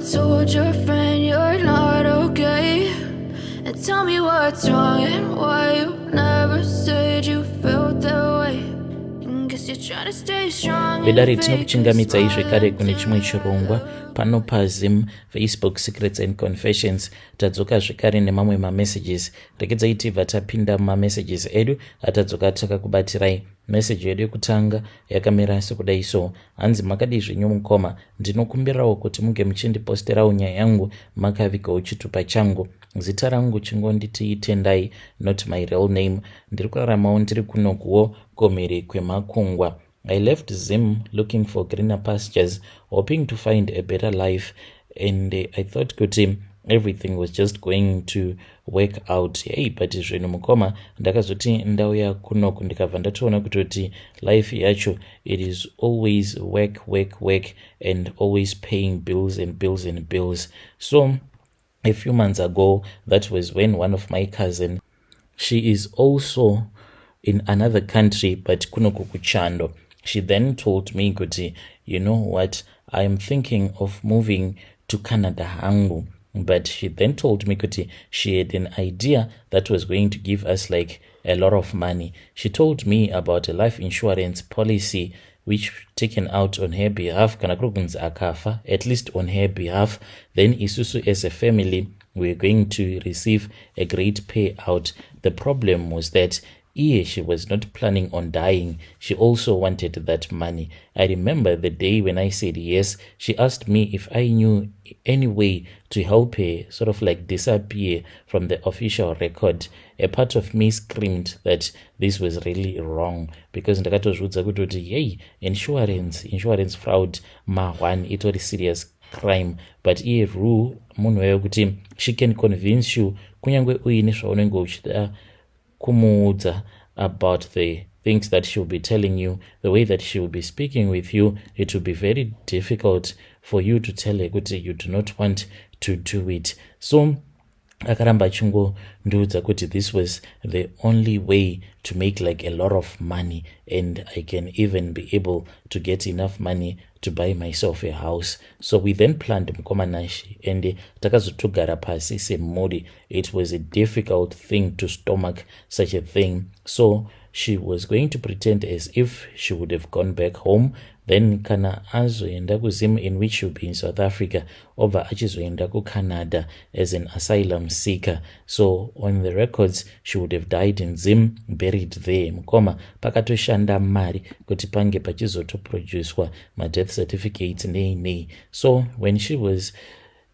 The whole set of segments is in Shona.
Told your friend you're not okay? And tell me what's wrong and why you never said you felt that way. And guess you're trying to stay strong. Vedare, tinokuchingamidzai zvekare kune chimwe chirongwa pano paZim Facebook Secrets and Confessions. Tadzoka zvekare nemamwe mamessages. Regedzai tibva tapinda mumamessages edu atadzoka takakubatirai. Meseji yedu yekutanga yakamira sekudai so. Hanzi, "Makadii zvenyu mukoma? Ndinokumbirawo kuti munge muchindiposterawo nyaya yangu makavigawo chitupa changu. Zita rangu chingonditi Tendai, not my real name. Ndiri kuraramawo ndiri kunokuwo kumhiri kwemakungwa. I left Zim looking for greener pastures, hoping to find a better life, and I thought kuti everything was just going to work out. Hey, but zvinhu mukoma, ndakazoti ndauya kunoku ndikabva ndatoona kutoti life yacho, it is always work, work, work and always paying bills and bills and bills. So a few months ago, that was when one of my cousin, she is also in another country but kunoku kuchando, she then told me kuti, 'You know what, I am thinking of moving to Canada hangu.' But she then told me kuti she had an idea that was going to give us like a lot of money. She told me about a life insurance policy which taken out on her behalf. Kana kuri kunzi akafa, at least on her behalf, then isusu as a family, we're going to receive a great payout. The problem was that iye, she was not planning on dying. She also wanted that money. I remember the day when I said yes. She asked me if I knew any way to help her sort of like disappear from the official record. A part of me screamed that this was really wrong, because ndakatozviudza kuti kuti yei, insurance fraud ma1, itori serious crime. But iye ru munhu wayo kuti she can convince you kunyange uine zvaunenge uchida kumuudza about the things that she'll be telling you, the way that she will be speaking with you, it will be very difficult for you to tell her kuti you do not want to do it. So akaramba achingondiudza kuti this was the only way to make like a lot of money and I can even be able to get enough money to buy myself a house. So we then planned, mukoma Nashi, and takazotogara pasi semhuri. It was a difficult thing to stomach such a thing. So she was going to pretend as if she would have gone back home. Then kana azoenda kuZim, in which she'll be in South Africa, obva achizoenda kuCanada as an asylum seeker. So on the records she would have died in Zim, buried there. Mukoma, pakatoshanda mari kuti pange pachizotoproducwa madeath certificates nei nei. So when she was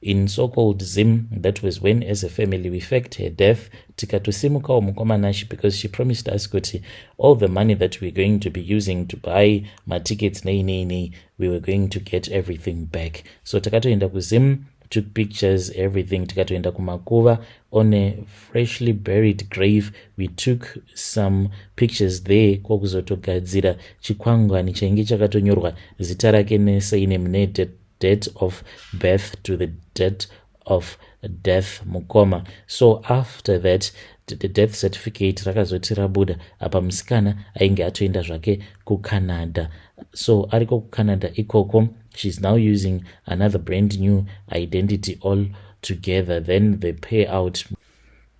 in so-called Zim, that was when as a family we faked her death. Tikatosimukawo, mukoma Nashi, because she promised us kuti all the money that we're going to be using to buy matickets nei nei nei, we were going to get everything back. So takatoenda kuZim, took pictures, everything. Tikatoenda kumakuva, on a freshly buried grave we took some pictures there, kwakuzotogadzira chikwangwani chainge chakatonyorwa zita rake nesurname nedate of birth to the date of death, mukoma. So after that, the death certificate rakazoti rabuda, apa musikana ainge atoenda zvake kuCanada. So ariko kuCanada ikoko, she's now using another brand new identity all together. Then the payout,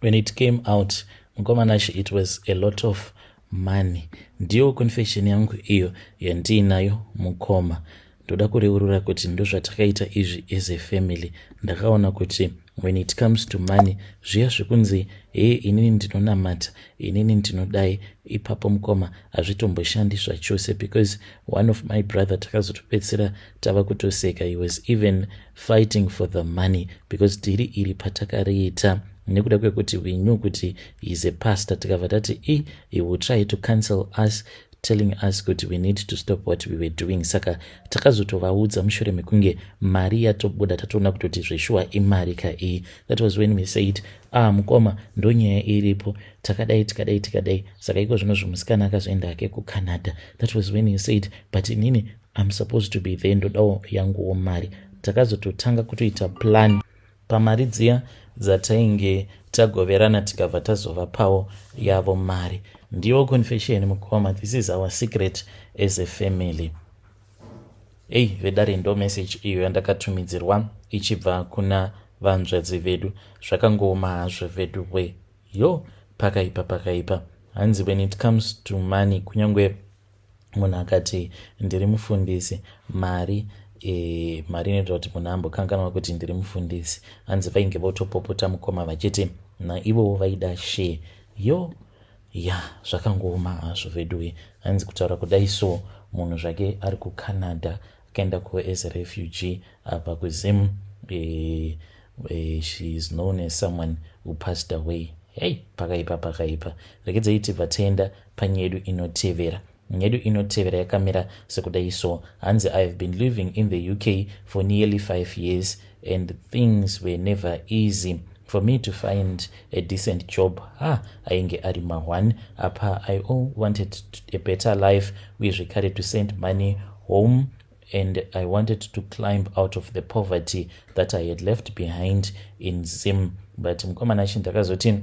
when it came out, mukoma Nashi, it was a lot of money. Ndiyo confession yangu iyo yandiinayo, mukoma. Ndoda kureurura kuti ndozvatakaita izvi as a family. Ndakaona kuti when it comes to money, zviya zvekunzi, "Hee, inini ndinonamata, inini ndinodai," ipapo mukoma hazvitomboshandi zvachose, because one of my brother, takazotopedzisira tava kutoseka. He was even fighting for the money because dhiri iri patakariita, nekuda kwekuti we knew kuti he is a pastor, tikabva tati i he will try to cancel us, telling us kuti we need to stop what we were doing. Saka takazotovaudza mushure mekunge mari yatobuda, tatoona kutoti zveshuwa imari kaiyi. That was when we said, "Ah, mukoma, ndonyaya iripo, takadai, tikadai, tikadai." Saka iko zvino zvomusikana akazoenda hake kuCanada. That was when he said, "But inini I'm supposed to be there, ndodawo yanguwo mari." Takazototanga kutoita plan pamari dziya dzatainge tagoverana, tikabva tazovapawo yavo mari. Ndiyo confession, mukoma. This is our secret as a family. Ei vedare, ndo message iyo yandakatumidzirwa ichibva kuna vanzvadzi vedu. Zvakangooma hazvo vedu we. Yo, pakaipa, pakaipa. Hanzi when it comes to money, kunyange munhu akati ndiri mufundisi, mari inoita kuti munhu ambokanganwa kuti ndiri mufundisi. Hanzi vainge votopopota mukoma vachiti naivowo vaida share. Yo, ya, zvakangooma hazvo veduwe. Hanzi kutaura kudai so, munhu zvake ari kuCanada, akaenda ku as a refugee apa kuZim, she is known as someone who passed away. Hei, pakaipa, pakaipa. Regedzai tibva taenda panyedu inotevera. Nyedu inotevera yakamira sekudai so. Hanzi, "I have been living in the UK for nearly 5 years and things were never easy for me to find a decent job." Ha, ainge ari ma1 apa. "I all wanted a better life, uye zvekare to send money home, and I wanted to climb out of the poverty that I had left behind in Zim. But mukomana achi, ndakazoti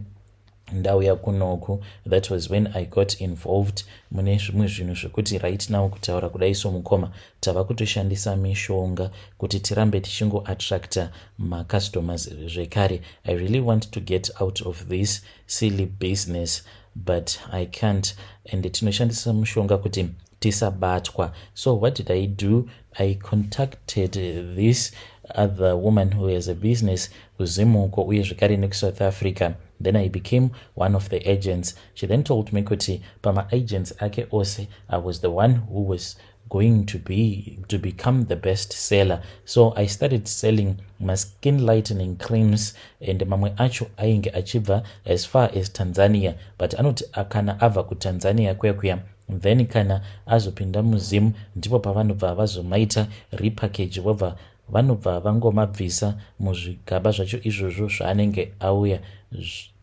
ndauya kunoku, that was when I got involved mune zvimwe zvinhu zvekuti right now, kutaura kudai somukoma, tava kutoshandisa mishonga kuti tirambe tichingoattracta macustomers zvekare. I really want to get out of this silly business, but I can't, and tinoshandisa mushonga kuti tisabatwa. So what did I do? I contacted this other woman who has a business kuZimuko uye zvekare nekuSouth Africa. Then I became one of the agents. She then told me kuti pamaagents ake ose, I was the one who was going to become the best seller. So I started selling maskin lightening creams, and mamwe acho ainge achibva as far as Tanzania. But anoti kana abva kuTanzania kuya kuya, then kana azopinda muZimu, ndipo pavanobva vazomaita repackage, vobva vanobva vangomabvisa muzvigaba zvacho izvozvo zvaanenge auya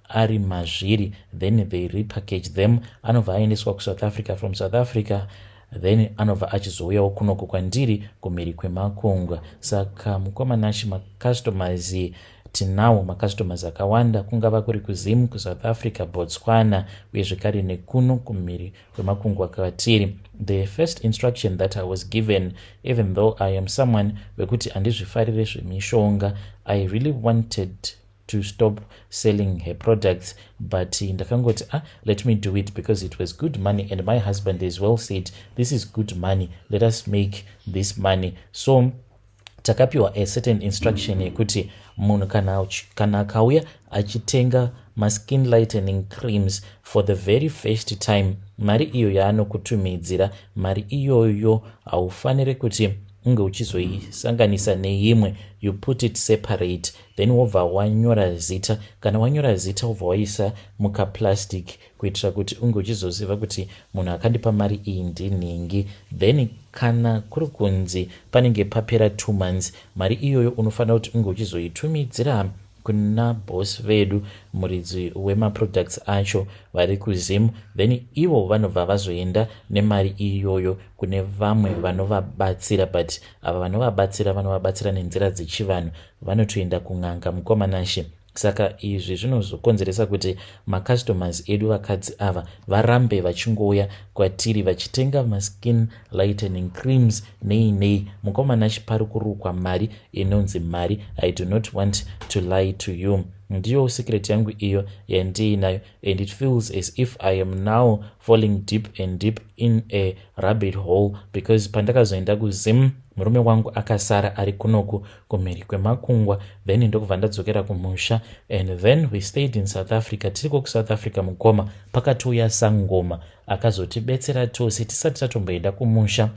ari mazviri. Then they repackage them, anobva aendeswa kuSouth Africa. From South Africa, then anobva achizouyawo kunoko kwandiri kumhiri kwemakungwa. Saka mukomanashi, macustomers tinawo, macustomers akawanda, kungava kuri kuZimu, kuSouth Africa, Botswana, uye zvekare nekuno kumhiri kwemakungwa kwatiri. The first instruction that I was given, even though I am someone wekuti handizvifarire zvemishonga, I really wanted to stop selling her products, but ndakangoti, 'Ah, let me do it,' because it was good money, and my husband as well said, 'This is good money, let us make this money.' So takapiwa a certain instruction yekuti munhu kana akauya achitenga maskin lightening creams for the very first time, mari iyo yaanokutumidzira, mari iyoyo haufaniri kuti unge uchizoisanganisa neimwe. You put it separate, then wobva wanyora zita. Kana wanyora zita, wobva waisa mukaplastic kuitira kuti unge uchizoziva kuti munhu akandipa mari iyi ndinhingi. Then kana kuri kunzi panenge papera 2 months, mari iyoyo unofanira kuti unge uchizoitumidzira kuna boss vedu, muridzi wemaproducts acho vari kuZimu. Then ivo vanobva vazoenda nemari iyoyo kune vamwe vanovabatsira. But ava vanovabatsira, vanovabatsira nenzira dzechivanhu, vanotoenda kun'anga, mukomanashe. Saka izvi zvinozokonzeresa kuti macustomers edu, vakadzi ava, varambe vachingouya kwatiri vachitenga maskin lightening creams nei nei. Mukomana, pari kurukwa mari inonzi mari. I do not want to lie to you, ndiyo secret yangu iyo yandiinayo, and it feels as if I am now falling deep and deep in a rabbit hole, because pandakazoenda kuZim, murume wangu akasara ari kunoku kumhiri kwemakungwa. Then ndokubva ndadzokera kumusha, and then we stayed in South Africa. Tiriko kuSouth Africa, mukoma, pakatouya sangoma akazotibetsera tose tisati tatomboenda kumusha.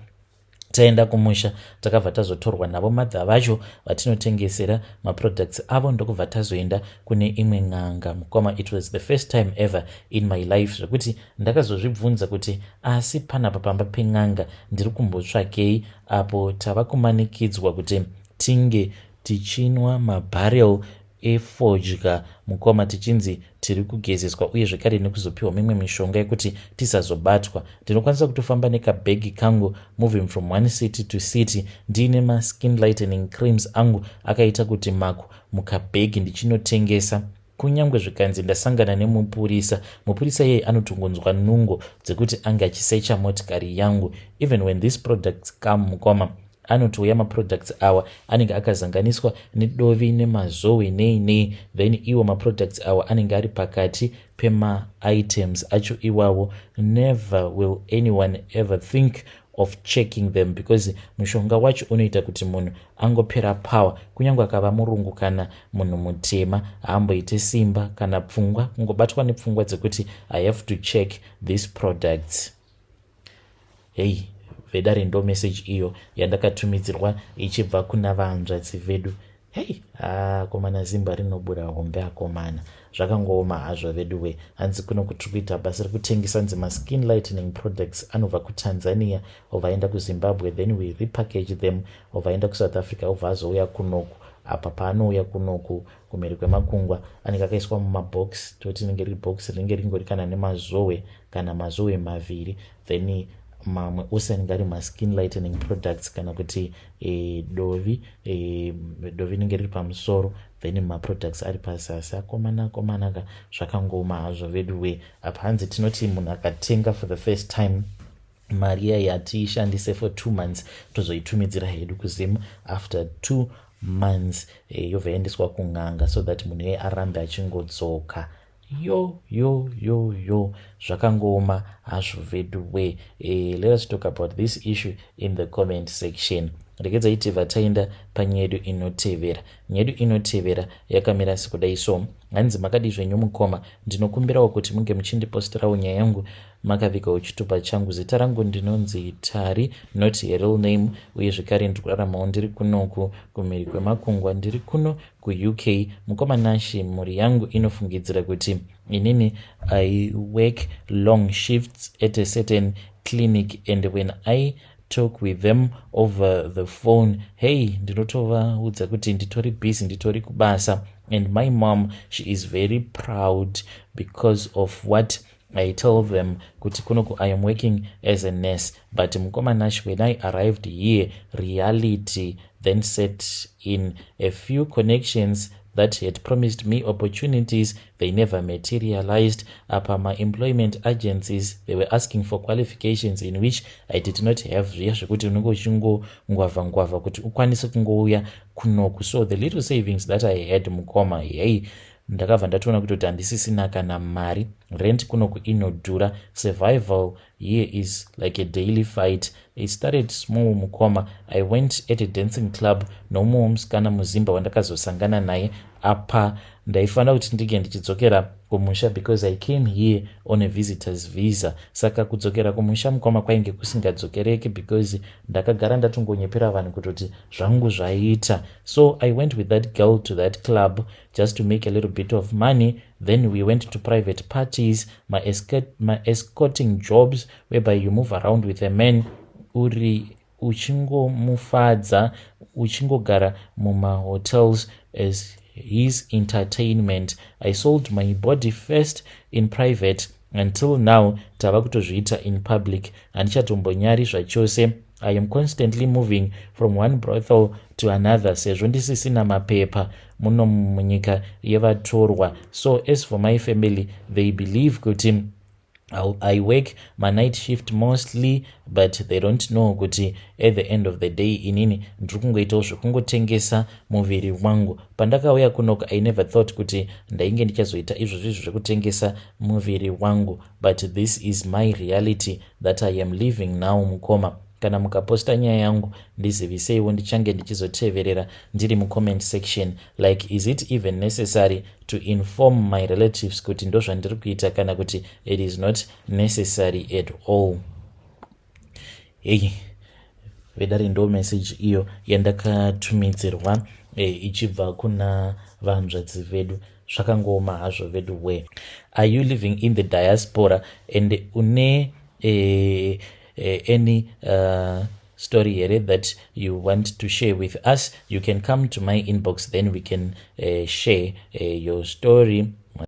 Taenda kumusha, takabva tazotorwa navo madha vacho vatinotengesera maproducts avo, ndokubva tazoenda kune imwe n'anga. Mukoma, it was the first time ever in my life zvekuti ndakazozvibvunza kuti asi panapa pamba pen'anga ndiri kumbotsvakei, apo tava kumanikidzwa kuti tinge tichinwa mabharel efodya, mukoma, tichinzi tiri kugezeswa, uye zvekare nekuzopiwa mimwe mishonga yekuti tisazobatwa. Ndinokwanisa kutofamba nekabhegi kangu, moving from one city to city, ndiine maskin lightening creams angu akaita kuti mako mukabhegi, ndichinotengesa. Kunyange zvikanzi ndasangana nemupurisa, mupurisa iyeye anotongonzwa nungo dzekuti ange achisecha motikari yangu. Even when these products come, mukoma, Anotouya maproducts awa anenge akazanganiswa nedovi nemazowe nei nei, then iwo maproducts awa anenge ari pakati pemaitems acho iwawo. Never will anyone ever think of checking them, because mushonga wacho unoita kuti munhu angopera power. Kunyange akava murungu kana munhu mutema, haamboite simba kana pfungwa, kungobatwa nepfungwa dzekuti, "I have to check these products." Hei vedare, ndo message iyo yandakatumidzirwa ichibva kuna vanzvadzi vedu. Hei, akomana, zimba rinobura hombe, akomana, zvakangooma hazvo veduwe. Hanzi kuno kutiri kuita basa rekutengesa nzi maskin lightening products anobva kuTanzania, obva aenda kuZimbabwe, then we repackage them, obva aenda kuSouth Africa, obva azouya kunoku. Apa paanouya kunoku kumhiri kwemakungwa, anenge akaiswa mumabox, toti rinenge riri box rinenge ringori kana nemazowe kana mazowe maviri, then mamwe ose anenge ari maskin lightening products kana kuti dovi. Dovi rinenge riri pamusoro, then maproducts ari pazasi. Akomana, akomanaka, zvakangooma hazvo veduwe. Apa hanzi tinoti munhu akatenga for the first time, mari iya yatiishandise for 2 months, tozoitumidzira hedu kuZim after 2 months, yobva yaendeswa kun'anga so that munhu iye arambe achingodzoka. Yo yo yo yo, zvakangooma hazvo veduwe. Let us talk about this issue in the comment section. Regedzai tibva taenda panyaya yedu inotevera. Nyaya yedu inotevera yakamira sekudai so. Hanzi, "Makadi zvenyu mukoma? Ndinokumbirawo kuti munge muchindiposterawo nyaya yangu makavigawo chitupa changu. Zita rangu ndinonzi Tari, not a real name, uye zvekare ndiri kuraramawo ndiri kunoku kumhiri kwemakungwa, ndiri kuno kuUK. Mukoma Nashi, mhuri yangu inofungidzira kuti inini I work long shifts at a certain clinic, and when I talk with them over the phone, hey, ndinotovaudza kuti nditori busy, nditori kubasa. And my mom, she is very proud because of what I tell them, kuti kunoku I am working as a nurse. But mukoma Nash, when I arrived here, reality then set in. A few connections that had promised me opportunities, they never materialized. Apa maemployment agencies, they were asking for qualifications in which I did not have, zviya zvekuti unenge uchingongwavha ngwavha kuti ukwanise kungouya kunoku. So the little savings that I had, mukoma, hey, ndakabva ndatoona kuti handisisina kana mari. Rent kunoku inodhura. Survival here is like a daily fight. It started small, mukoma. I went at a dancing club nomumwe musikana muZimba wandakazosangana naye. Apa ndaifanira kuti ndinge ndichidzokera kumusha because I came here on a visitors visa. Saka kudzokera kumusha, mukoma, kwainge kusingadzokereki because ndakagara ndatongonyepera vanhu kutoti zvangu zvaita. So I went with that girl to that club just to make a little bit of money. Then we went to private parties, my escorting jobs, whereby you move around with a man, uri uchingomufadza, uchingogara mumahotels as his entertainment. I sold my body first in private until now tava kutozviita in public. Handichatombonyari zvachose. I am constantly moving from one brothel to another sezvo ndisisina mapepa muno munyika yevatorwa. So as for my family, they believe kuti I work my night shift mostly, but they don't know kuti at the end of the day inini ndiri kungoitawo zvekungotengesa muviri wangu. Pandakauya kunoku, I never thought kuti ndainge ndichazoita izvozvo izvo zvekutengesa muviri wangu, but this is my reality that I am living now. Mukoma, kana mukaposta nyaya yangu, ndiziviseiwo, ndichange ndichizoteverera ndiri mucomment section. Like, is it even necessary to inform my relatives kuti ndo zvandiri kuita, kana kuti it is not necessary at all?" Hei vedare, ndo message iyo yandakatumidzirwa ichibva kuna vanzvadzi vedu. Zvakangooma hazvo vedu we. Are you living in the diaspora and une any story here that you want to share with us? You can come to my inbox, then we can share your story.